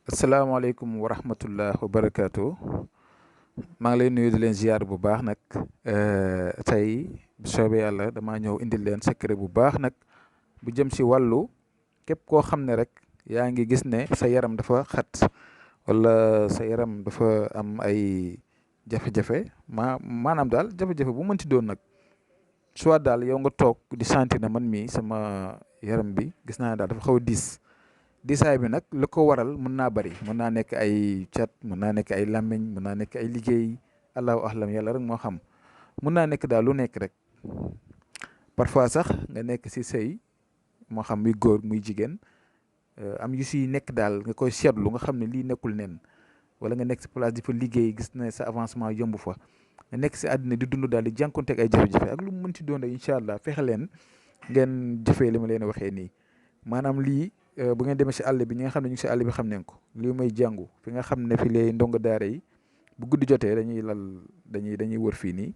asalaamaaleykum wa rahmatullah wa barakaatu maa ngi lay nuyu di leen ziar bu baax nag tey bu soobee yàlla damaa ñëw indil leen secret bu baax nag bu jëm si wàllu képp koo xam ne rek yaa ngi gis ne sa yaram dafa xat wala sa yaram dafa am ay jafe-jafe maanaam daal jafe-jafe bu mënti doon nag soit daal yow nga toog di sentir na man mii sama yaram bi gis naa ne daal dafa xaw a diisaay bi nag li ko waral mën naa bari mën naa nekk ay cat mën naa nekk ay làmmiñ mën naa nekk ay liggéey allahu ahlam yàlla rek moo xam mën naa nekk daal lu nekk rek parfois sax nga nekk ci sëy moo xam muy góor muy jigéen am yu siy nekk daal nga koy seetlu nga xam ne lii nekkul nen wala nga nekk ci place di fa liggéey gis ne sa avancement yomb fa nga nekk ci àddina di dund daal di jànkonteeg ay jafe-jafe ak lu mu mënti doon rek incha allah fexe leen ngeen jëfee li ma leen waxee nii maanaam lii. Bu ngeen demee si àll bi ñi nga xam ne ñu ngi si àll bi xam nañ ko lii may jàngu fi nga xam ne fi lay ndongo daara yi bu guddi jotee dañuy dañuy wër fii nii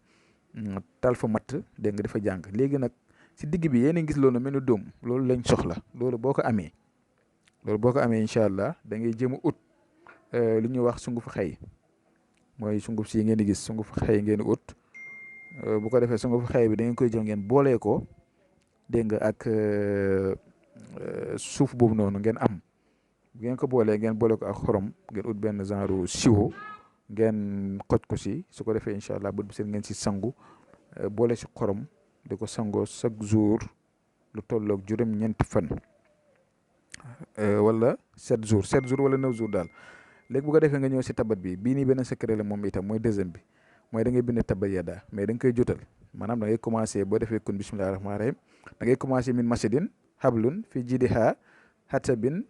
tal fa matt dégg nga dafa jàng léegi nag si digg bi yéen a gis loolu mel ni dóom loolu lañ soxla loolu boo ko amee incha allah da ngay jéem a ut li ñuy wax sunguf xay mooy sunguf si ngeen di gis sunguf xay ngeen ut bu ko defee sunguf xay bi da ngeen koy jël ngeen boolee ko dégg nga ak. Suuf boobu noonu ngeen am bu ngeen ko boolee ngeen boole ko ak xorom ngeen ut benn genre siwo ngeen xoj ko si su ko defee incha allah bët bi seen ngeen si sangu boole si xorom di ko sangoo chaque jour lu tolloog juróom-ñeenti fan wala 7 jours wala 9 jours daal léegi bu ko defee nga ñëw si tabat bi bii nii benn secret la moom itam mooy deuxième bi mooy da ngay bind tabat yada mais da nga koy jotal maanaam da ngay commencé boo defee kun bismillahi rahmaani rahim da ngay commencé min masidin hablun fi jidiha hatabin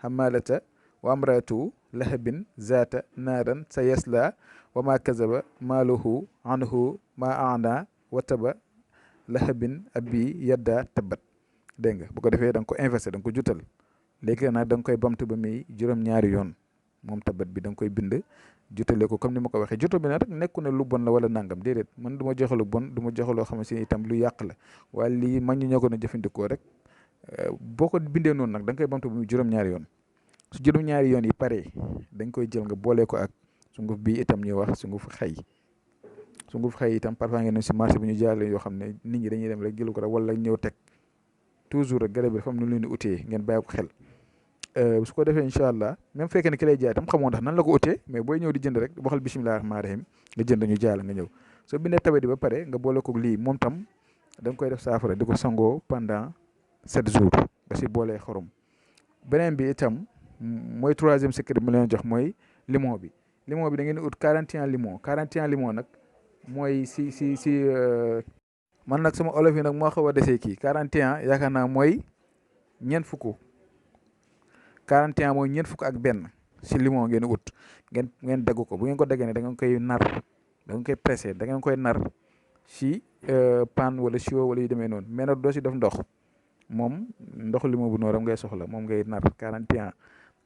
hamalata wa amratu lahabin zata naaran sa yasla wa ma kazaba maaluhu anhu ma ana wataba lahabin abi yadda tabat dégg nga bu ko defee da nga ko inversé da nga ko jutal léegi nag da nga koy bamtu ba muy juróom-ñaari yoon moom tabat bi da nga koy bind jutale ko comme ni ma ko waxee juto bi nag rek nekku ne lu bon la wala nangam déedéet man du ma joxe lu bon du ma joxe loo xam ne itam lu yàq la waaye lii man ñu ñoo ko na jëfandikoo rek boo ko bindee noonu nag da nga koy bamtu ba muy juróom-ñaari yoon su juróom-ñaari yoon yi pare dañ koy jël nga boole ko ak sunguf bi itam ñuy wax sunguf xay itam parfois ngeen si marché bi ñu jaarale yoo xam ne nit ñi dañuy dem rek jël ko rek wala ñëw teg toujours rek garab bi dafa am nu leen di utee ngeen bàyyi ko xel su ko defee incha allah même fekkee ne ki lay jaay itam xamoo ndax nan la ko utee mais booy ñëw di jënd rek waxal bisimilah rahmaani rahim nga jënd ñu jaay la nga ñëw soo bindee tabati ba pare nga boole ko lii moom tam da nga koy def saafara di ko sangoo pendant 7 jours ba si boolee xorom beneen bi itam mooy troisième secret bi ma leen jox mooy limon bi da ngeen di ut 41 limon nag mooy si man nag sama olof yi nag moo xaw a desee kii 41 yaakaar naa mooy ñeent fukk 41 mooy ñeent fukk ak benn si limon ngeen ut ngeen dagg ko bu ngeen ko daggee ne da ngeen koy nar da ngeen koy pressé da ngeen koy nar si pan wala siwo wala yu demee noonu mais nag doo si def ndox moom ndox limon bu nooram ngay soxla moom ngay nar 41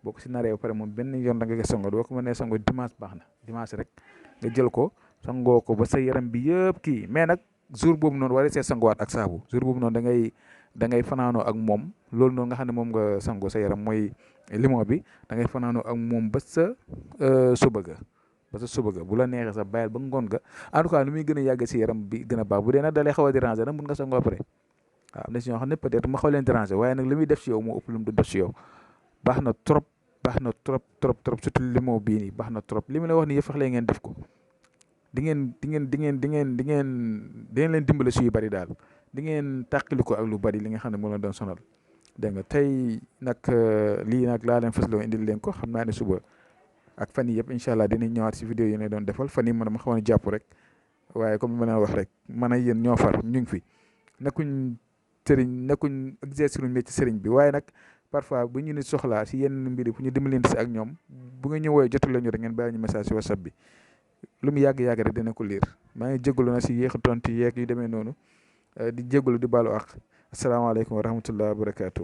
boo ko si naree ba pare moom benn yoon da nga koy sango boo ko mënee sango dimanche baax na dimanche rek nga jël ko sangoo ko ba sa yaram bi yëpp kii mais nag jour boobu noonu war see sangowaat ak saabu jour boobu noonu da ngay fanaanoo ak moom loolu noonu nga xam ne moom nga sangoo sa yaram mooy limon bi da ngay fanaanoo ak moom ba sa suba ga bu la neexee sax bàyyil ba ngoon ga en tout cas lu muy gën a yàgg si yaram bi gën a baax bu dee nag dalee xaw a déranger nag mun nga sangoo après waaw am na si ñoo xam ne peut-être ma xaw leen déranger waaye nag li muy def si yow moo ëpp lu mu du def si yow baax na trop surtout limon bii nii baax na trop li ma la wax nii yëpp fex lee ngeen def ko di ngeen leen dimbale si yu bari daal di ngeen tàqali ko ak lu bari li nga xam ne moo leen doon sonal dégg nga tey nag lii nag laa leen fasloo indil leen ko xam naa ne suba ak fan yii yëpp incha allah dinañ ñëwaat si vidéo yi ne doon defal fan yii man ma xawoon a jàpp rek waaye comme ma leen wax rek man ak yéen ñoo far ñu ngi fi nekkuñ exercer luñ métti sëriñ bi waaye nag parfois bu ñu nit soxlaa si yenn mbir yi fu ñu dimbalante si ak ñoom bu nga ñëwee jotul la ñu rek ngeen bàyyi ñu message si whatsapp bi lu mu yàgg rek dina ko liir maa ngi jégalu na si yéex a tontu yeeg yu demee noonu di jégalu di baalu ak asalaamaaleykum wa rahmatullah wa barakaatu.